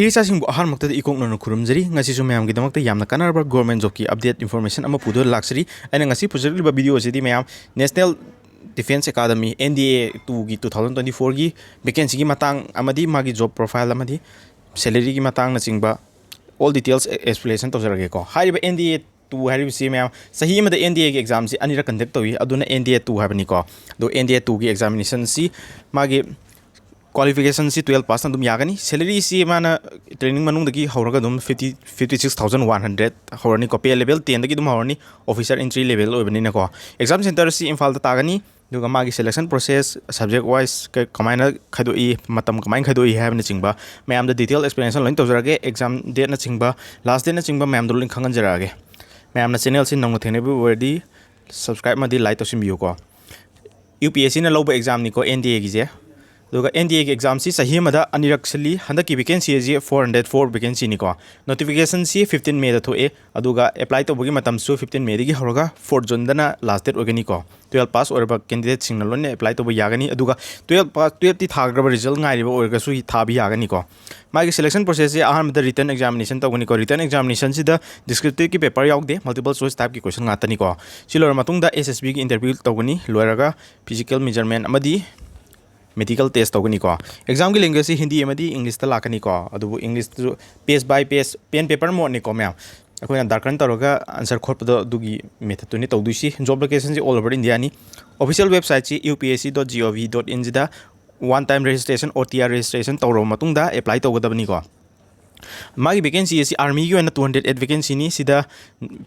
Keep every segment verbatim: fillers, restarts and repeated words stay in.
ꯏꯆꯥꯁꯤꯡꯕꯨ ꯑꯍꯥꯟꯕꯃꯛꯇꯗ ꯏꯀꯣꯛꯅꯅ ꯈꯨꯔꯨꯝꯖꯔꯤ꯫ ꯉꯁꯤꯁꯨ ꯃꯌꯥꯝꯒꯤꯗꯃꯛꯇ ꯌꯥꯝꯅ ꯀꯥꯟꯅꯔꯕ government jobꯀꯤ update information ꯑꯃ ꯄꯨꯗꯨꯅ ꯂꯥꯛꯆꯔꯤ꯫ ꯑꯩꯅ ꯉꯁꯤ ꯄꯨꯖꯔꯛꯂꯤꯕ video ꯑꯁꯤꯗꯤ ꯃꯌꯥꯝ National Defence Academy, N D A twoꯒꯤ two thousand twenty fourꯒꯤ vacancyꯒꯤ ꯃꯇꯥꯡ ꯑꯃꯗꯤ ꯃꯥꯒꯤ job profile ꯑꯃꯗꯤ salaryꯒꯤ ꯃꯇꯥꯡꯅꯆꯤꯡꯕ all details explanation ꯇꯧꯖꯔꯒꯦꯀꯣ꯫ ꯍꯥꯏꯔꯤꯕ N D A two ꯍꯥꯏꯔꯤꯕꯁꯤ ꯃꯌꯥꯝ ꯆꯍꯤ ꯑꯃꯗ N D Aꯒꯤ examꯁꯤ ꯑꯅꯤꯔꯛ conduct ꯇꯧꯏ, ꯑꯗꯨꯅ N D A two ꯍꯥꯏꯕꯅꯤꯀꯣ꯫ ꯑꯗꯣ N D A twoꯒꯤ examinationꯁꯤ ꯃꯥꯒꯤ qualificationꯁꯤ twelve passꯅ ꯑꯗꯨꯝ ꯌꯥꯒꯅꯤ꯫ Salaryꯁꯤ ꯃꯥꯅ training ꯃꯅꯨꯡꯗꯒꯤ ꯍꯧꯔꯒ ꯑꯗꯨꯝ fifty, fifty six thousand one hundred ꯍꯧꯔꯅꯤꯀꯣ꯫ Pay level tenꯗꯒꯤ ꯑꯗꯨꯝ ꯍꯧꯔꯅꯤ, officer entry level ꯑꯣꯏꯕꯅꯤꯅꯀꯣ꯫ Exam centreꯁꯤ ꯏꯝꯐꯥꯜꯗ ꯇꯥꯒꯅꯤ, ꯑꯗꯨꯒ ꯃꯥꯒꯤ selection process, subject wise ꯀ-, ꯀꯃꯥꯏꯅ ꯈꯥꯏꯗꯣꯛꯏ, ꯃꯇꯝ ꯀꯃꯥꯏꯅ ꯈꯥꯏꯗꯣꯛꯏ ꯍꯥꯏꯕꯅꯆꯤꯡꯕ ꯃꯌꯥꯝꯗ detail explanation ꯂꯣꯏꯅ ꯇꯧꯖꯔꯛꯑꯒꯦ꯫ Exam dateꯅꯆꯤꯡꯕ, last dateꯅꯆꯤꯡꯕ ꯃꯌꯥꯝꯗꯣ ꯂꯣꯏꯅ ꯈꯪꯍꯟꯖꯔꯛꯑꯒꯦ꯫ ꯃꯌꯥꯝꯅ channelꯁꯤ ꯅꯧꯅ ꯊꯦꯡꯅꯕꯤꯕ ꯑꯣꯏꯔꯗꯤ subscribe ꯑꯃꯗꯤ like ꯇꯧꯁꯤꯟꯕꯤꯌꯨꯀꯣ꯫ UPSCꯅ ꯂꯧꯕ examꯅꯤꯀꯣ N D Aꯒꯤꯁꯦ꯫ ꯑꯗꯨꯒ N D Aꯒꯤ examꯁꯤ ꯆꯍꯤ ꯑꯃꯗ ꯑꯅꯤꯔꯛ ꯁꯤꯜꯂꯤ꯫ ꯍꯟꯗꯛꯀꯤ vacancyꯁꯤ four hundred four vacancyꯅꯤꯀꯣ꯫ Notificationꯁꯤ fifteen Mayꯗ ꯊꯣꯛꯑꯦ, ꯑꯗꯨꯒ apply ꯇꯧꯕꯒꯤ ꯃꯇꯝꯁꯨ fifteen Mayꯗꯒꯤ ꯍꯧꯔꯒ four Juneꯗꯅ last date ꯑꯣꯏꯒꯅꯤꯀꯣ꯫ Twelve pass ꯑꯣꯏꯔꯕ candidateꯁꯤꯡꯅ ꯂꯣꯏꯅ apply ꯇꯧꯕ ꯌꯥꯒꯅꯤ꯫ ꯑꯗꯨꯒ twelve pass, twelveꯇꯤ ꯊꯥꯈ꯭ꯔꯕ result ꯉꯥꯏꯔꯤꯕ ꯑꯣꯏꯔꯒꯁꯨ ꯊꯥꯕ ꯌꯥꯒꯅꯤꯀꯣ꯫ ꯃꯥꯒꯤ selection processꯁꯦ ꯑꯍꯥꯟꯕꯗ written examination ꯇꯧꯒꯅꯤꯀꯣ꯫ Written examinationꯁꯤꯗ descriptiveꯀꯤ paper ꯌꯥꯎꯗꯦ, multiple choice typeꯀꯤ question ꯉꯥꯛꯇꯅꯤꯀꯣ꯫ ꯁꯤ ꯂꯣꯏꯔ ꯃꯇꯨꯡꯗ SSBꯒꯤ interview ꯇꯧꯒꯅꯤ, ꯂꯣꯏꯔꯒ physical measurement ꯑꯃꯗꯤ medical test ꯇꯧꯒꯅꯤꯀꯣ꯫ Examꯒꯤ languageꯁꯤ ꯍꯤꯟꯗꯤ ꯑꯃꯗꯤ Englishꯇ ꯂꯥꯛꯀꯅꯤꯀꯣ꯫ ꯑꯗꯨꯕꯨ Englishꯇꯁꯨ page by page, pen paper modeꯅꯤꯀꯣ ꯃꯌꯥꯝ꯫ ꯑꯩꯈꯣꯏꯅ darken ꯇꯧꯔꯒ answer ꯈꯣꯠꯄꯗꯣ ꯑꯗꯨꯒꯤ methodꯇꯨꯅꯤ ꯇꯧꯗꯣꯏꯁꯤ꯫ Job locationꯁꯤ all over Indiaꯅꯤ꯫ Official websiteꯁꯤ UPSC dot gov dot inꯁꯤꯗ one time registration, OTR registration ꯇꯧꯔꯕ ꯃꯇꯨꯡꯗ apply ꯇꯧꯒꯗꯕꯅꯤꯀꯣ꯫ ꯃꯥꯒꯤ vacancy ꯑꯁꯤ armyꯒꯤ ꯑꯣꯏꯅ two hundred eight vacancyꯅꯤ꯫ ꯁꯤꯗ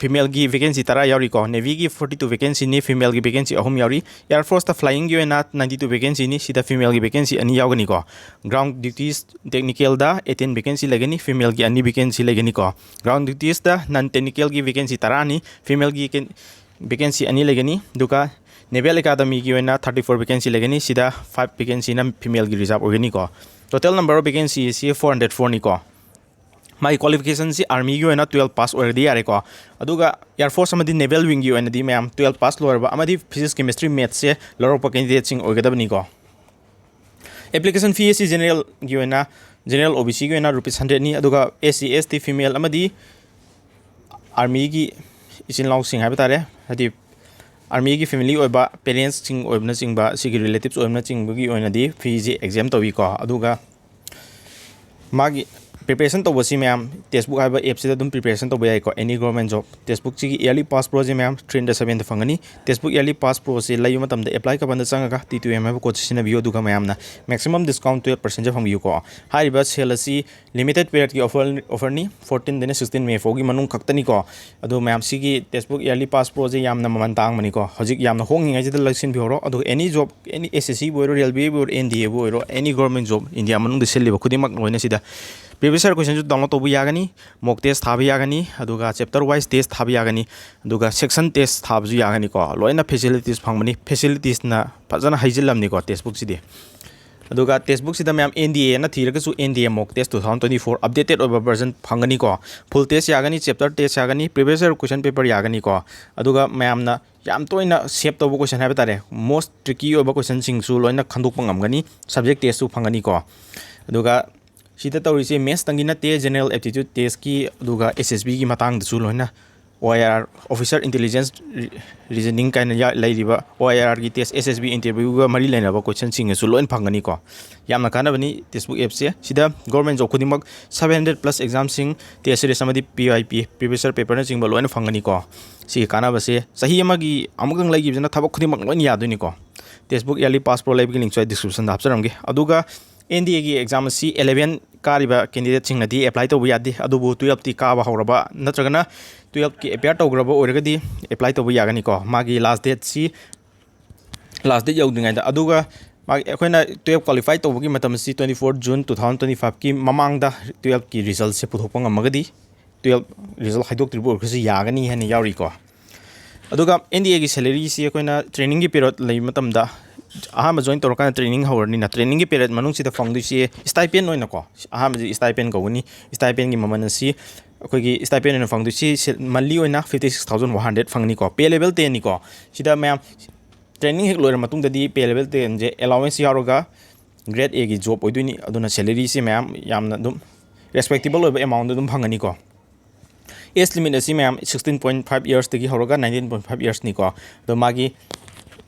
femaleꯒꯤ vacancy ꯇꯔꯥ ꯌꯥꯎꯔꯤꯀꯣ꯫ Navyꯒꯤ forty two vacancyꯅꯤ, femaleꯒꯤ vacancy ꯑꯍꯨꯝ ꯌꯥꯎꯔꯤ꯫ Air Forceꯇ flyingꯒꯤ ꯑꯣꯏꯅ ninety two vacancyꯅꯤ꯫ ꯁꯤꯗ femaleꯒꯤ vacancy ꯑꯅꯤ ꯌꯥꯎꯒꯅꯤꯀꯣ꯫ Ground duties technicalꯗ eighteen vacancy ꯂꯩꯒꯅꯤ, femaleꯒꯤ ꯑꯅꯤ vacancy ꯂꯩꯒꯅꯤꯀꯣ꯫ Ground dutiesꯇ non technicalꯒꯤ vacancy ꯇꯔꯥꯅꯤ, femaleꯒꯤ ꯀꯦꯟ-, vacancy ꯑꯅꯤ ꯂꯩꯒꯅꯤ꯫ ꯑꯗꯨꯒ Naval Academyꯒꯤ ꯑꯣꯏꯅ thirty four vacancy ꯂꯩꯒꯅꯤ꯫ ꯁꯤꯗ five vacancyꯅ femaleꯒꯤ reserve ꯑꯣꯏꯒꯅꯤꯀꯣ꯫ Total number of vacancy ꯑꯁꯤ four hundred fourꯅꯤꯀꯣ꯫ ꯃꯥꯒꯤ qualificationꯁꯤ armyꯒꯤ ꯑꯣꯏꯅ twelve pass ꯑꯣꯏꯔꯗꯤ ꯌꯥꯔꯦꯀꯣ꯫ ꯑꯗꯨꯒ Air Force ꯑꯃꯗꯤ Naval Wingꯒꯤ ꯑꯣꯏꯅꯗꯤ ꯃꯌꯥꯝ twelve pass ꯂꯣꯏꯔꯕ ꯑꯃꯗꯤ physics, chemistry, mathsꯁꯦ ꯂꯧꯔꯛꯄ candidateꯁꯤꯡ ꯑꯣꯏꯒꯗꯕꯅꯤꯀꯣ꯫ Application fee ꯑꯁꯤ generalꯒꯤ ꯑꯣꯏꯅ ꯖꯦꯅꯔꯦꯜ ꯑꯣ ꯕꯤ ꯁꯤꯒꯤ ꯑꯣꯏꯅ ꯔꯨꯄꯤꯁ ꯍꯟꯗ꯭ꯔꯦꯠꯅꯤ꯫ ꯑꯗꯨꯒ ꯑꯦꯁ ꯁꯤ, ꯑꯦꯁ ꯇꯤ, ꯐꯤꯃꯦꯜ ꯑꯃꯗꯤ ꯑꯥꯔꯃꯤꯒꯤ ꯏꯆꯤꯟ ꯏꯅꯥꯎꯁꯤꯡ ꯍꯥꯏꯕ ꯇꯥꯔꯦ, ꯍꯥꯏꯗꯤ ꯑꯥꯔꯃꯤꯒꯤ ꯐꯦꯃꯤꯂꯤ ꯑꯣꯏꯕ ꯄꯦꯔꯦꯟꯁꯁꯤꯡ ꯑꯣꯏꯕꯅꯆꯤꯡꯕ, ꯁꯤꯒꯤ ꯔꯤꯂꯦꯇꯤꯞꯁ ꯑꯣꯏꯕꯅꯆꯤꯡꯕꯒꯤ ꯑꯣꯏꯅꯗꯤ ꯐꯤꯁꯦ ꯑꯦꯛꯖꯦꯝ ꯇꯧꯏꯀꯣ꯫ ꯑꯗꯨꯒ ꯃꯥꯒꯤ ꯄ꯭ꯔꯤꯄꯦꯔꯦꯁꯟ ꯇꯧꯕꯁꯤ ꯃꯌꯥꯝ ꯇꯦꯛꯁꯕꯨꯛ ꯍꯥꯏꯕ ꯑꯦꯞꯁꯤꯗ ꯑꯗꯨꯝ ꯄ꯭ꯔꯤꯄꯦꯔꯦꯁꯟ ꯇꯧꯕ ꯌꯥꯏꯀꯣ, ꯑꯦꯅꯤ ꯒꯣꯔꯃꯦꯟ ꯖꯣꯕ꯫ ꯇꯦꯛꯁꯕꯨꯛꯁꯤꯒꯤ ꯏꯌꯔꯂꯤ ꯄꯥꯁ ꯄ꯭ꯔꯣꯁꯦ ꯃꯌꯥꯝ ꯊ꯭ꯔꯤ ꯍꯟꯗ꯭ꯔꯦꯠ ꯁꯕꯦꯟꯗ ꯐꯪꯒꯅꯤ꯫ ꯇꯦꯛꯁꯕꯨꯛ ꯏꯌꯔꯂꯤ ꯄꯥꯁ ꯄ꯭ꯔꯣꯁꯦ ꯂꯩꯕ ꯃꯇꯝꯗ ꯑꯦꯄ꯭ꯂꯥꯏ ꯀꯕꯟꯗ ꯆꯪꯉꯒ ꯇꯤ ꯇꯨ ꯑꯦꯝ ꯍꯥꯏꯕ ꯀꯣꯗꯁꯦ ꯁꯤꯖꯤꯟꯅꯕꯤꯌꯨ, ꯑꯗꯨꯒ ꯃꯌꯥꯝꯅ ꯃꯦꯛꯁꯤꯃꯝ ꯗꯤꯁꯀꯥꯎꯟ ꯇꯨꯌꯦꯜꯞ ꯄꯔꯁꯦꯟꯁꯦ ꯐꯪꯕꯤꯌꯨꯀꯣ꯫ ꯍꯥꯏꯔꯤꯕ ꯁꯦꯜ ꯑꯁꯤ ꯂꯤꯃꯤꯇꯦꯠ ꯄꯤꯔꯤꯌꯠꯀꯤ ꯑꯣꯐꯔ, ꯑꯣꯐꯔꯅꯤ, ꯐꯣꯔꯇꯤꯟꯗꯩꯅ ꯁꯤꯛꯁꯇꯤꯟ ꯃꯦ ꯐꯥꯎꯒꯤ ꯃꯅꯨꯡ ꯈꯛꯇꯅꯤꯀꯣ꯫ ꯑꯗꯣ ꯃꯌꯥꯝ, ꯁꯤꯒꯤ ꯇꯦꯛꯁꯕꯨꯛ ꯏꯌꯔꯂꯤ ꯄꯥꯁ ꯄ꯭ꯔꯣꯁꯦ ꯌꯥꯝꯅ ꯃꯃꯜ ꯇꯥꯡꯕꯅꯤꯀꯣ꯫ ꯍꯧꯖꯤꯛ ꯌꯥꯝꯅ ꯍꯣꯡꯉꯤꯉꯩꯁꯤꯗ ꯂꯩꯁꯤꯟꯕꯤꯍꯧꯔꯣ꯫ ꯑꯗꯨꯒ ꯑꯦꯅꯤ ꯖꯣꯕ, ꯑꯦꯅꯤ ꯑꯦꯁ ꯑꯦꯁ ꯁꯤꯕꯨ ꯑꯣꯏꯔꯣ, ꯔꯦꯜꯋꯦꯕꯨ ꯑꯣꯏꯔꯣ, ꯑꯦꯟ ꯗꯤ ꯑꯦꯕꯨ ꯑꯣꯏꯔꯣ, ꯑꯦꯅꯤ ꯒꯣꯔꯃꯦꯟ ꯖꯣꯕ ꯏꯟꯗꯤꯌꯥ ꯃꯅꯨꯡꯗ ꯁꯤꯜꯂꯤꯕ ꯈꯨꯗꯤꯡꯃꯛ ꯂꯣꯏꯅ ꯁꯤꯗ ꯄ꯭ꯔꯤꯚꯤꯌꯁ ꯏꯌꯔ ꯀꯣꯏꯁꯟꯁꯨ ꯗꯥꯎꯟꯂꯣꯗ ꯇꯧꯕ ꯌꯥꯒꯅꯤ, ꯃꯣꯛ ꯇꯦꯁ ꯊꯥꯕ ꯌꯥꯒꯅꯤ, ꯑꯗꯨꯒ ꯆꯦꯞꯇꯔ ꯋꯥꯏꯁ ꯇꯦꯁ ꯊꯥꯕ ꯌꯥꯒꯅꯤ, ꯑꯗꯨꯒ ꯁꯦꯛꯁꯟ ꯇꯦꯁ ꯊꯥꯕꯁꯨ ꯌꯥꯒꯅꯤꯀꯣ꯫ ꯂꯣꯏꯅ ꯐꯦꯁꯤꯂꯤꯇꯤꯁ ꯐꯪꯕꯅꯤ, ꯐꯦꯁꯤꯂꯤꯇꯤꯁꯅ ꯐꯖꯅ ꯍꯩꯖꯤꯜꯂꯝꯅꯤꯀꯣ ꯇꯦꯛꯁꯕꯨꯛꯁꯤꯗꯤ꯫ ꯑꯗꯨꯒ ꯇꯦꯛꯁꯕꯨꯛꯁꯤꯗ ꯃꯌꯥꯝ ꯑꯦꯟ ꯗꯤ ꯑꯦꯅ ꯊꯤꯔꯒꯁꯨ N D A mock test two thousand twenty four updated ꯑꯣꯏꯕ ꯚꯔꯖꯟ ꯐꯪꯒꯅꯤꯀꯣ꯫ ꯐꯨꯜ ꯇꯦꯁ ꯌꯥꯒꯅꯤ, ꯆꯦꯞꯇꯔ ꯇꯦꯁ ꯌꯥꯒꯅꯤ, ꯄ꯭ꯔꯤꯚꯤꯌꯁ ꯏꯌꯔ ꯀꯣꯏꯁꯟ ꯄꯦꯄꯔ ꯌꯥꯒꯅꯤꯀꯣ꯫ ꯑꯗꯨꯒ ꯃꯌꯥꯝꯅ ꯌꯥꯝ ꯇꯣꯏꯅ ꯁꯦꯞ ꯇꯧꯕ ꯀꯣꯏꯁꯟ ꯍꯥꯏꯕ ꯇꯥꯔꯦ, ꯃꯣꯁ ꯇ꯭ꯔꯤꯀꯤ ꯑꯣꯏꯕ ꯀꯣꯏꯁꯟꯁꯤꯡꯁꯨ ꯂꯣꯏꯅ ꯈꯟꯗꯣꯛꯄ ꯉꯝꯒꯅꯤ, ꯁꯕꯖꯦꯛ ꯇꯦꯁꯁꯨ ꯐꯪꯒꯅꯤꯀꯣ꯫ ꯑꯗꯨꯒ ꯁꯤꯗ ꯇꯧꯔꯤꯁꯦ ꯃꯦꯠꯁꯇꯪꯒꯤ ꯅꯠꯇꯦ, ꯖꯦꯅꯔꯦꯜ ꯑꯦꯞꯇꯤꯇ꯭ꯌꯨꯠ ꯇꯦꯁꯀꯤ, ꯑꯗꯨꯒ ꯑꯦꯁ ꯑꯦꯁ ꯕꯤꯒꯤ ꯃꯇꯥꯡꯗꯁꯨ ꯂꯣꯏꯅ ꯑꯣ ꯑꯥꯏ ꯑꯥꯔ, ꯑꯣꯐꯤꯁꯔ ꯏꯟꯇꯦꯂꯤꯖꯦꯟꯁ ꯔꯤꯖꯅꯤꯡ ꯀꯥꯏꯅ ꯌꯥ-, ꯂꯩꯔꯤꯕ ꯑꯣ ꯑꯥꯏ ꯑꯥꯔꯒꯤ ꯇꯦꯁ, ꯑꯦꯁ ꯑꯦꯁ ꯕꯤ ꯏꯟꯇꯔꯚ꯭ꯌꯨꯒ ꯃꯔꯤ ꯂꯩꯅꯕ ꯀꯣꯏꯁꯟꯁꯤꯡꯒꯁꯨ ꯂꯣꯏꯅ ꯐꯪꯒꯅꯤꯀꯣ꯫ ꯌꯥꯝꯅ ꯀꯥꯟꯅꯕꯅꯤ ꯇꯦꯛꯁꯕꯨꯛ ꯑꯦꯞꯁꯦ꯫ ꯁꯤꯗ ꯒꯣꯔꯃꯦꯟ ꯖꯣꯕ ꯈꯨꯗꯤꯡꯃꯛ ꯁꯕꯦꯟ ꯍꯟꯗ꯭ꯔꯦꯠ ꯄ꯭ꯂꯁ ꯑꯦꯛꯖꯥꯝꯁꯤꯡ, ꯇꯦꯁ ꯁꯤꯔꯤꯁ ꯑꯃꯗꯤ ꯄꯤ ꯋꯥꯏ ꯄꯤ, ꯄ꯭ꯔꯤꯚꯤꯌꯁ ꯏꯌꯔ ꯄꯦꯄꯔꯅꯆꯤꯡꯕ ꯂꯣꯏꯅ ꯐꯪꯒꯅꯤꯀꯣ꯫ ꯁꯤꯒꯤ ꯀꯥꯟꯅꯕꯁꯦ ꯆꯍꯤ ꯑꯃꯒꯤ ꯑꯃꯨꯛꯇꯪ ꯂꯩꯈꯤꯕꯁꯤꯅ ꯊꯕꯛ ꯈꯨꯗꯤꯡꯃꯛ ꯂꯣꯏꯅ ꯌꯥꯗꯣꯏꯅꯤꯀꯣ꯫ ꯇꯦꯛꯁꯕꯨꯛ ꯏꯌꯔꯂꯤ ꯄꯥꯁ ꯄ꯭ꯔꯣ ꯂꯩꯕꯒꯤ ꯂꯤꯡꯁꯨ ꯑꯩ ꯗꯤꯁꯀ꯭ꯔꯤꯞꯁꯟꯗ ꯍꯥꯞꯆꯔꯝꯒꯦ꯫ ꯑꯗꯨꯒ ꯑꯦꯟ ꯗꯤ ꯑꯦꯒꯤ ꯑꯦꯛꯖꯥꯝ ꯑꯁꯤ ꯏꯂꯦꯚꯦꯟ ꯀꯥꯔꯤꯕ ꯀꯦꯟꯗꯤꯗꯦꯠꯁꯤꯡꯅꯗꯤ ꯑꯦꯄ꯭ꯂꯥꯏ ꯇꯧꯕ ꯌꯥꯗꯦ, ꯑꯗꯨꯕꯨ ꯇꯨꯌꯦꯜꯞꯇꯤ ꯀꯥꯕ ꯍꯧꯔꯕ ꯅꯠꯇ꯭ꯔꯒꯅ ꯇꯨꯌꯦꯜꯞꯀꯤ ꯑꯦꯄꯤꯌꯔ ꯇꯧꯈ꯭ꯔꯕ ꯑꯣꯏꯔꯒꯗꯤ ꯑꯦꯄ꯭ꯂꯥꯏ ꯇꯧꯕ ꯌꯥꯒꯅꯤꯀꯣ꯫ ꯃꯥꯒꯤ ꯂꯥꯁ ꯗꯦꯠꯁꯤ, ꯂꯥꯁ ꯗꯦꯠ ꯌꯧꯗ꯭ꯔꯤꯉꯩꯗ꯫ ꯑꯗꯨꯒ ꯃꯥꯒꯤ, ꯑꯩꯈꯣꯏꯅ ꯇꯨꯌꯦꯜꯞ ꯀ꯭ꯋꯥꯂꯤꯐꯥꯏ ꯇꯧꯕꯒꯤ ꯃꯇꯝ ꯑꯁꯤ twenty four June two thousand twenty ꯐꯥꯏꯚꯀꯤ ꯃꯃꯥꯡꯗ ꯇꯨꯌꯦꯜꯞꯀꯤ ꯔꯤꯖꯜꯠꯁꯦ ꯄꯨꯊꯣꯛꯄ ꯉꯝꯃꯒꯗꯤ, ꯇꯨꯌꯦꯜꯞ ꯔꯤꯖꯜꯠ ꯍꯥꯏꯗꯣꯛꯇ꯭ꯔꯤꯕ ꯑꯣꯏꯔꯒꯁꯨ ꯌꯥꯒꯅꯤ ꯍꯥꯏꯅ ꯌꯥꯎꯔꯤꯀꯣ꯫ ꯑꯗꯨꯒ ꯑꯦꯟ ꯗꯤ ꯑꯦꯒꯤ ꯁꯦꯂꯔꯤꯁꯤ ꯑꯩꯈꯣꯏꯅ ꯇ꯭ꯔꯦꯅꯤꯡꯒꯤ ꯄꯤꯔꯤꯌꯗ ꯂꯩꯕ ꯃꯇꯝꯗ, ꯑꯍꯥꯟꯕ ꯖꯣꯏꯟ ꯇꯧꯔꯀꯥꯟꯗ ꯇ꯭ꯔꯦꯅꯤꯡ ꯍꯧꯔꯅꯤꯅ, ꯇ꯭ꯔꯦꯅꯤꯡꯒꯤ ꯄꯤꯔꯤꯌꯗ ꯃꯅꯨꯡꯁꯤꯗ ꯐꯪꯗꯣꯏꯁꯤ ꯏꯁꯇꯥꯏꯄꯦꯟ ꯑꯣꯏꯅꯀꯣ, ꯑꯍꯥꯟꯕꯁꯤ ꯏꯁꯇꯥꯏꯄꯦꯟ ꯀꯧꯒꯅꯤ꯫ ꯏꯁꯇꯥꯏꯄꯦꯟꯒꯤ ꯃꯃꯜ ꯑꯁꯤ ꯑꯩꯈꯣꯏꯒꯤ ꯏꯁꯇꯥꯏꯄꯦꯟ ꯑꯣꯏꯅ ꯐꯪꯗꯣꯏꯁꯤ ꯁꯦ-, ꯃꯟꯂꯤ ꯑꯣꯏꯅ fifty six thousand one hundred ꯐꯪꯅꯤꯀꯣ꯫ ꯄꯦ ꯂꯦꯚꯦꯜ ꯇꯦꯟꯅꯤꯀꯣ꯫ ꯁꯤꯗ ꯃꯌꯥꯝ ꯇ꯭ꯔꯦꯅꯤꯡ ꯍꯦꯛ ꯂꯣꯏꯔ ꯃꯇꯨꯡꯗꯗꯤ ꯄꯦ ꯂꯦꯚꯦꯜ ꯇꯦꯟꯁꯦ ꯑꯦꯂꯥꯎꯋꯦꯟꯁ ꯌꯥꯎꯔꯒ ꯒ꯭ꯔꯦꯠ ꯑꯦꯒꯤ ꯖꯣꯕ ꯑꯣꯏꯗꯣꯏꯅꯤ꯫ ꯑꯗꯨꯅ ꯁꯦꯂꯔꯤꯁꯤ ꯃꯌꯥꯝ ꯌꯥꯝꯅ ꯑꯗꯨꯝ ꯔꯦꯁꯄꯦꯛꯇꯦꯕꯜ ꯑꯣꯏꯕ ꯑꯦꯃꯥꯎꯟꯗ ꯑꯗꯨꯝ ꯐꯪꯒꯅꯤꯀꯣ꯫ ꯑꯦꯖ ꯂꯤꯃꯤꯠ ꯑꯁꯤ ꯃꯌꯥꯝ ꯁꯤꯛꯁꯇꯤꯟ ꯄꯣꯏꯟ ꯐꯥꯏꯚ ꯏꯌꯔꯁꯇꯒꯤ ꯍꯧꯔꯒ ꯅꯥꯏꯟꯇꯤꯟ ꯄꯣꯏꯟ ꯐꯥꯏꯚ ꯏꯌꯔꯁꯅꯤꯀꯣ꯫ ꯑꯗꯣ ꯃꯥꯒꯤ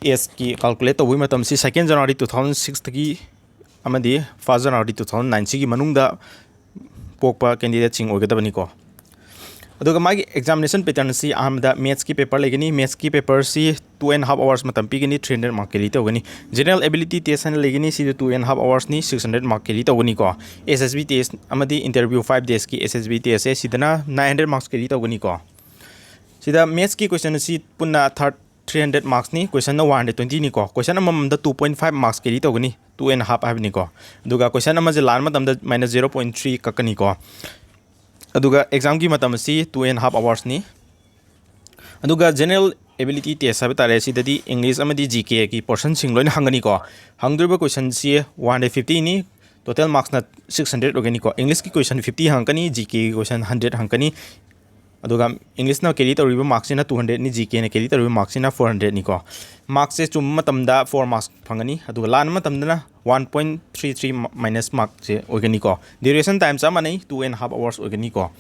ꯑꯦꯖꯀꯤ ꯀꯥꯜꯀꯨꯂꯦꯠ ꯇꯧꯕꯒꯤ ꯃꯇꯝꯁꯤ ꯁꯦꯀꯦꯟ ꯖꯅꯋꯥꯔꯤ ꯇꯨ ꯊꯥꯎꯖꯟ ꯁꯤꯛꯁꯇꯒꯤ ꯑꯃꯗꯤ first January two thousand nine ꯁꯤꯒꯤ ꯃꯅꯨꯡꯗ ꯄꯣꯛꯄ ꯀꯦꯟꯗꯤꯗꯦꯠꯁꯤꯡ ꯑꯣꯏꯒꯗꯕꯅꯤꯀꯣ꯫ ꯑꯗꯨꯒ ꯃꯥꯒꯤ ꯑꯦꯛꯖꯥꯃꯤꯅꯦꯁꯟ ꯄꯦꯇꯔꯟꯁꯤ ꯑꯍꯥꯟꯕꯗ ꯃꯦꯠꯁꯀꯤ ꯄꯦꯄꯔ ꯂꯩꯒꯅꯤ꯫ ꯃꯦꯠꯁꯀꯤ ꯄꯦꯄꯔꯁꯤ two and half hours ꯃꯇꯝ ꯄꯤꯒꯅꯤ, three hundred mark ꯀꯦꯔꯤ ꯇꯧꯒꯅꯤ꯫ ꯖꯦꯅꯔꯦꯜ ꯑꯦꯕꯤꯂꯤꯇꯤ ꯇꯦꯁ ꯍꯥꯏꯅ ꯂꯩꯒꯅꯤ, ꯁꯤꯗ two and half hoursꯅꯤ, six hundred mark ꯀꯦꯔꯤ ꯇꯧꯒꯅꯤꯀꯣ꯫ ꯑꯦꯁ ꯑꯦꯁ ꯕꯤ ꯇꯦꯁ ꯑꯃꯗꯤ ꯏꯟꯇꯔꯚ꯭ꯌꯨ ꯐꯥꯏꯚ ꯗꯦꯖꯀꯤ ꯑꯦꯁ ꯑꯦꯁ ꯕꯤ ꯇꯦꯁꯁꯦ ꯁꯤꯗꯅ nine hundred marks ꯀꯦꯔꯤ ꯇꯧꯒꯅꯤꯀꯣ꯫ ꯁꯤꯗ ꯃꯦꯠꯁꯀꯤ ꯀꯣꯏꯁꯟ ꯑꯁꯤ ꯄꯨꯟꯅ ꯊꯥꯔꯠ ꯊ꯭ꯔꯤ ꯍꯟꯗ꯭ꯔꯦꯠ ꯃꯥꯔꯛꯁꯅꯤ꯫ ꯀꯣꯏꯁꯟꯅ ꯋꯥꯟ ꯍꯟꯗ꯭ꯔꯦꯠ ꯇ꯭ꯋꯦꯟꯇꯤꯅꯤꯀꯣ꯫ ꯀꯣꯏꯁꯟ ꯑꯃꯃꯝꯗ two point five marks carry ꯇꯧꯒꯅꯤ, two and half ꯍꯥꯏꯕꯅꯤꯀꯣ꯫ ꯑꯗꯨꯒ ꯀꯣꯏꯁꯟ ꯑꯃꯁꯦ ꯂꯥꯟꯕ ꯃꯇꯝꯗ minus zero point three ꯀꯛꯀꯅꯤꯀꯣ꯫ ꯑꯗꯨꯒ ꯑꯦꯛꯖꯥꯝꯒꯤ ꯃꯇꯝ ꯑꯁꯤ two and half hoursꯅꯤ꯫ ꯑꯗꯨꯒ ꯖꯦꯅꯔꯦꯜ ꯑꯦꯕꯤꯂꯤꯇꯤ ꯇꯦꯁ ꯍꯥꯏꯕ ꯇꯥꯔꯦ, ꯁꯤꯗꯗꯤ ꯏꯪꯂꯤꯁ ꯑꯃꯗꯤ ꯖꯤ ꯀꯦꯒꯤ ꯄꯣꯔꯁꯟꯁꯤꯡ ꯂꯣꯏꯅ ꯍꯪꯒꯅꯤꯀꯣ꯫ ꯍꯪꯗꯣꯔꯤꯕ ꯀꯣꯏꯁꯟꯁꯤ ꯋꯥꯟ ꯍꯟꯗ꯭ꯔꯦꯠ ꯐꯤꯐꯇꯤꯅꯤ, ꯇꯣꯇꯦꯜ ꯃꯥꯔꯛꯁꯅ ꯁꯤꯛꯁ ꯍꯟꯗ꯭ꯔꯦꯠ ꯑꯣꯏꯒꯅꯤꯀꯣ꯫ ꯏꯪꯂꯤꯁꯀꯤ ꯀꯣꯏꯁꯟ ꯐꯤꯐꯇꯤ ꯍꯪꯉꯛꯀꯅꯤ, ꯖꯤ ꯀꯦꯒꯤ ꯀꯣꯏꯁꯟ ꯍꯟꯗ꯭ꯔꯦꯠ ꯍꯪꯉꯛꯀꯅꯤ꯫ ꯑꯗꯨꯒ ꯏꯪꯂꯤꯁꯅ ꯀꯦꯔꯤ ꯇꯧꯔꯤꯕ ꯃꯥꯔꯛꯁꯤꯅ two hundredꯅꯤ, ꯖꯤ ꯀꯦꯅ ꯀꯦꯔꯤ ꯇꯧꯔꯤꯕ ꯃꯥꯔꯛꯁꯤꯅ four hundredꯅꯤꯀꯣ꯫ ꯃꯥꯔꯛꯁꯦ ꯆꯨꯝꯕ ꯃꯇꯝꯗ four marks ꯐꯪꯒꯅꯤ, ꯑꯗꯨꯒ ꯂꯥꯟꯕ ꯃꯇꯝꯗꯅ one point three three minus markꯁꯦ ꯑꯣꯏꯒꯅꯤꯀꯣ꯫ ꯗ꯭ꯌꯨꯔꯦꯁꯟ ꯇꯥꯏꯝ ꯆꯞ ꯃꯥꯟꯅꯩ, two and half hours ꯑꯣꯏꯒꯅꯤꯀꯣ꯫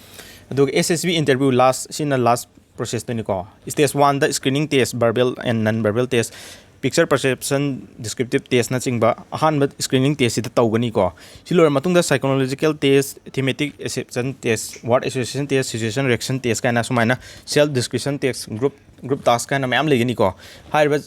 ꯑꯗꯨꯒ ꯑꯦꯁ ꯑꯦꯁ ꯕꯤ ꯏꯟꯇꯔꯚ꯭ꯌꯨ ꯂꯥꯁ, ꯁꯤꯅ ꯂꯥꯁ ꯄ꯭ꯔꯣꯁꯦꯁꯇꯨꯅꯤꯀꯣ꯫ ꯁ꯭ꯇꯦꯖ ꯋꯥꯟꯗ screening test, verbal and non verbal test, picture perception, descriptive testꯅꯆꯤꯡꯕ ꯑꯍꯥꯟꯕ screening testꯁꯤꯗ ꯇꯧꯒꯅꯤꯀꯣ꯫ ꯁꯤ ꯂꯣꯏꯔ ꯃꯇꯨꯡꯗ psychological test, thematic perception test, word association test, situation reaction test ꯀꯥꯏꯅ ꯁꯨꯃꯥꯏꯅ self description test, group group task ꯀꯥꯏꯅ ꯃꯌꯥꯝ ꯂꯩꯒꯅꯤꯀꯣ꯫ ꯍꯥꯏꯔꯤꯕ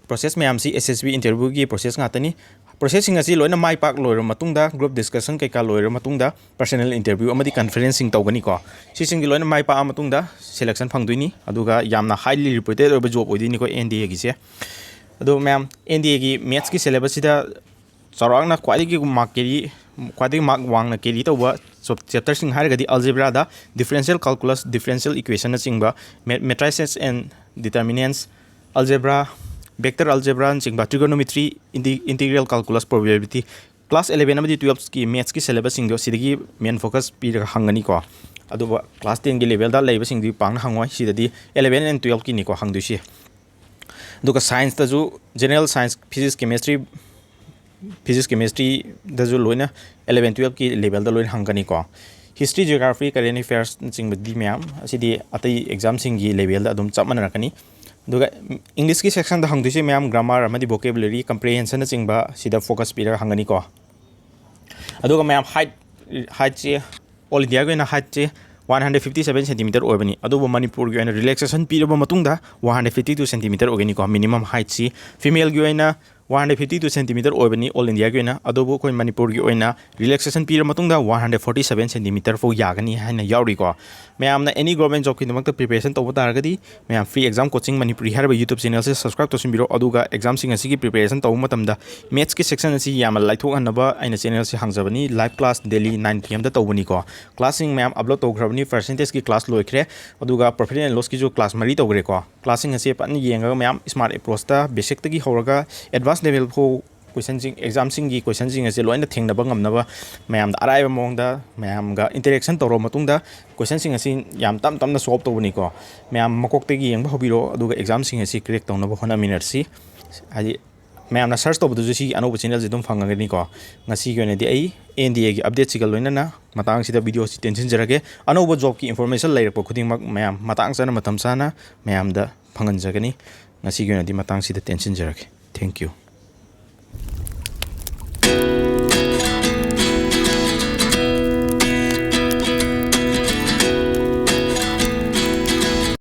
ꯄ꯭ꯔꯣꯁꯦꯁ ꯃꯌꯥꯝꯁꯤ ꯑꯦꯁ ꯑꯦꯁ ꯕꯤ ꯏꯟꯇꯔꯚ꯭ꯌꯨꯒꯤ ꯄ꯭ꯔꯣꯁꯦꯁ ꯉꯥꯛꯇꯅꯤ꯫ ꯄ꯭ꯔꯣꯁꯦꯁꯁꯤꯡ ꯑꯁꯤ ꯂꯣꯏꯅ ꯃꯥꯏ ꯄꯥꯛ ꯂꯣꯏꯔꯕ ꯃꯇꯨꯡꯗ, ꯒ꯭ꯔꯨꯞ ꯗꯤꯁꯀꯁꯟ ꯀꯩꯀꯥ ꯂꯣꯏꯔꯕ ꯃꯇꯨꯡꯗ, ꯄꯔꯁꯣꯅꯦꯜ ꯏꯟꯇꯔꯚ꯭ꯌꯨ ꯑꯃꯗꯤ ꯀꯟꯐꯔꯦꯟꯁꯁꯤꯡ ꯇꯧꯒꯅꯤꯀꯣ꯫ ꯁꯤꯁꯤꯡꯒꯤ ꯂꯣꯏꯅ ꯃꯥꯏ ꯄꯥꯛꯑ ꯃꯇꯨꯡꯗ ꯁꯦꯂꯦꯛꯁꯟ ꯐꯪꯗꯣꯏꯅꯤ꯫ ꯑꯗꯨꯒ ꯌꯥꯝꯅ highly reputed ꯑꯣꯏꯕ ꯖꯣꯕ ꯑꯣꯏꯗꯣꯏꯅꯤꯀꯣ ꯑꯦꯟ ꯗꯤ ꯑꯦꯒꯤꯁꯦ꯫ ꯑꯗꯣ ꯃꯌꯥꯝ, ꯑꯦꯟ ꯗꯤ ꯑꯦꯒꯤ ꯃꯦꯠꯁꯀꯤ ꯁꯦꯂꯦꯕꯁꯁꯤꯗ ꯆꯥꯎꯔꯥꯛꯅ ꯈ꯭ꯋꯥꯏꯗꯒꯤ ꯃꯥꯔꯛ ꯀꯦꯔꯤ, ꯈ꯭ꯋꯥꯏꯗꯒꯤ ꯃꯥꯔꯛ ꯋꯥꯡꯅ ꯀꯦꯔꯤ ꯇꯧꯕ ꯆꯦꯞꯇꯔꯁꯤꯡ ꯍꯥꯏꯔꯒꯗꯤ ꯑꯜꯖꯦꯕ꯭ꯔꯥꯗ differential calculus, differential equationꯅꯆꯤꯡꯕ, May-, matrices and determinants, algebra, vector algebraꯅꯆꯤꯡꯕ, trigonometry, inti-, integral calculus, probability, class eleven ꯑꯃꯗꯤ twelveꯀꯤ ꯃꯦꯠꯁꯀꯤ ꯁꯦꯂꯦꯕꯁꯁꯤꯡꯗꯣ ꯁꯤꯗꯒꯤ ꯃꯦꯟ ꯐꯣꯀꯁ ꯄꯤꯔꯒ ꯍꯪꯒꯅꯤꯀꯣ꯫ ꯑꯗꯨꯒ class tenꯒꯤ ꯂꯦꯚꯦꯜꯗ ꯂꯩꯕꯁꯤꯡꯗꯤ ꯄꯥꯛꯅ ꯍꯪꯉꯣꯏ꯫ ꯁꯤꯗꯗꯤ eleven and twelveꯀꯤꯅꯤꯀꯣ ꯍꯪꯗꯣꯏꯁꯤ꯫ ꯑꯗꯨꯒ ꯁꯥꯏꯟꯁꯇꯁꯨ general science, physics, chemistry, physics ꯀꯦꯃꯤꯁꯇ꯭ꯔꯤꯗꯁꯨ ꯂꯣꯏꯅ eleven twelveꯀꯤ levelꯗ ꯂꯣꯏꯅ ꯍꯪꯒꯅꯤꯀꯣ꯫ History, Geography, Current Affairsꯅꯆꯤꯡꯕꯗꯤ ꯃꯌꯥꯝ ꯑꯁꯤꯗꯤ ꯑꯇꯩ examꯁꯤꯡꯒꯤ levelꯗ ꯑꯗꯨꯝ ꯆꯞ ꯃꯥꯟꯅꯔꯛꯀꯅꯤ꯫ ꯑꯗꯨꯒ Englishꯀꯤ sectionꯗ ꯍꯪꯗꯣꯏꯁꯦ ꯃꯌꯥꯝ grammar ꯑꯃꯗꯤ vocabulary, comprehensionꯅꯆꯤꯡꯕ ꯁꯤꯗ focus ꯄꯤꯔꯒ ꯍꯪꯒꯅꯤꯀꯣ꯫ ꯑꯗꯨꯒ ꯃꯌꯥꯝ height, heightꯁꯦ all Indiaꯒꯤ ꯑꯣꯏꯅ heightꯁꯦ one hundred fifty seven centimeter ꯑꯣꯏꯕꯅꯤ꯫ ꯑꯗꯨꯕꯨ ꯃꯅꯤꯄꯨꯔꯒꯤ ꯑꯣꯏꯅ relaxation ꯄꯤꯔꯕ ꯃꯇꯨꯡꯗ one hundred fifty two centimeter ꯑꯣꯏꯒꯅꯤꯀꯣ꯫ Minimum heightꯁꯤ femaleꯒꯤ ꯑꯣꯏꯅ one hundred fifty two centimeter ꯑꯣꯏꯕꯅꯤ all Indiaꯒꯤ ꯑꯣꯏꯅ꯫ ꯑꯗꯨꯕꯨ ꯑꯩꯈꯣꯏ ꯃꯅꯤꯄꯨꯔꯒꯤ ꯑꯣꯏꯅ relaxation ꯄꯤꯔꯕ ꯃꯇꯨꯡꯗ one hundred forty seven centimeter ꯐꯥꯎ ꯌꯥꯒꯅꯤ ꯍꯥꯏꯅ ꯌꯥꯎꯔꯤꯀꯣ꯫ ꯃꯌꯥꯝꯅ any government jobꯀꯤꯗꯃꯛꯇ preparation ꯇꯧꯕ ꯇꯥꯔꯒꯗꯤ ꯃꯌꯥꯝ free exam coaching Manipuri ꯍꯥꯏꯔꯤꯕ YouTube channelꯁꯦ subscribe ꯇꯧꯁꯤꯟꯕꯤꯔꯣ꯫ ꯑꯗꯨꯒ examꯁꯤꯡ ꯑꯁꯤꯒꯤ preparation ꯇꯧꯕ ꯃꯇꯝꯗ mathsꯀꯤ section ꯑꯁꯤ ꯌꯥꯝꯅ ꯂꯥꯏꯊꯣꯛꯍꯟꯅꯕ ꯑꯩꯅ channelꯁꯤ ꯍꯥꯡꯖꯕꯅꯤ꯫ Live class daily nine pmꯗ ꯇꯧꯕꯅꯤꯀꯣ꯫ Classꯁꯤꯡ ꯃꯌꯥꯝ upload ꯇꯧꯈ꯭ꯔꯕꯅꯤ꯫ Percentageꯀꯤ class ꯂꯣꯏꯈ꯭ꯔꯦ꯫ ꯑꯗꯨꯒ profit and lossꯀꯤꯁꯨ class ꯃꯔꯤ ꯇꯧꯈ꯭ꯔꯦꯀꯣ꯫ Classꯁꯤꯡ ꯑꯁꯤ ꯐꯖꯅ ꯌꯦꯡꯉꯒ ꯃꯌꯥꯝ smart approachꯇ basicꯇꯒꯤ ꯍꯧꯔꯒ advance level ꯐꯥꯎ questionꯁꯤꯡ, examꯁꯤꯡꯒꯤ questionꯁꯤꯡ ꯑꯁꯤ ꯂꯣꯏꯅ ꯊꯦꯡꯅꯕ ꯉꯝꯅꯕ ꯃꯌꯥꯝꯗ ꯑꯔꯥꯏꯕ ꯃꯑꯣꯡꯗ ꯃꯌꯥꯝꯒ interaction ꯇꯧꯔꯕ ꯃꯇꯨꯡꯗ questionꯁꯤꯡ ꯑꯁꯤ ꯌꯥꯝ ꯇꯞ ꯇꯞꯅ solve ꯇꯧꯕꯅꯤꯀꯣ꯫ ꯃꯌꯥꯝ ꯃꯀꯣꯛꯇꯒꯤ ꯌꯦꯡꯕ ꯍꯧꯕꯤꯔꯣ, ꯑꯗꯨꯒ examꯁꯤꯡ ꯑꯁꯤ crack ꯇꯧꯅꯕ ꯍꯣꯠꯅꯃꯤꯟꯅꯔꯁꯤ꯫ ꯍꯥꯏꯗꯤ ꯃꯌꯥꯝꯅ search ꯇꯧꯕꯗꯁꯨ ꯁꯤ ꯑꯅꯧꯕ channelꯁꯤ ꯑꯗꯨꯝ ꯐꯪꯉꯒꯅꯤꯀꯣ꯫ ꯉꯁꯤꯒꯤ ꯑꯣꯏꯅꯗꯤ ꯑꯩ NDAꯒꯤ updateꯁꯤꯒ ꯂꯣꯏꯅꯅ ꯃꯇꯥꯡꯁꯤꯗ videoꯁꯤ ꯇꯦꯟꯁꯤꯟꯖꯔꯒꯦ꯫ ꯑꯅꯧꯕ jobꯀꯤ information ꯂꯩꯔꯛꯄ ꯈꯨꯗꯤꯡꯃꯛ ꯃꯌꯥꯝ ꯃꯇꯥꯡ ꯆꯥꯅ ꯃꯇꯝ ꯆꯥꯅ ꯃꯌꯥꯝꯗ ꯐꯪꯍꯟꯖꯒꯅꯤ꯫ ꯉꯁꯤꯒꯤ ꯑꯣꯏꯅꯗꯤ ꯃꯇꯥꯡꯁꯤꯗ ꯇꯦꯟꯁꯤꯟꯖꯔꯒꯦ꯫ Thank you꯫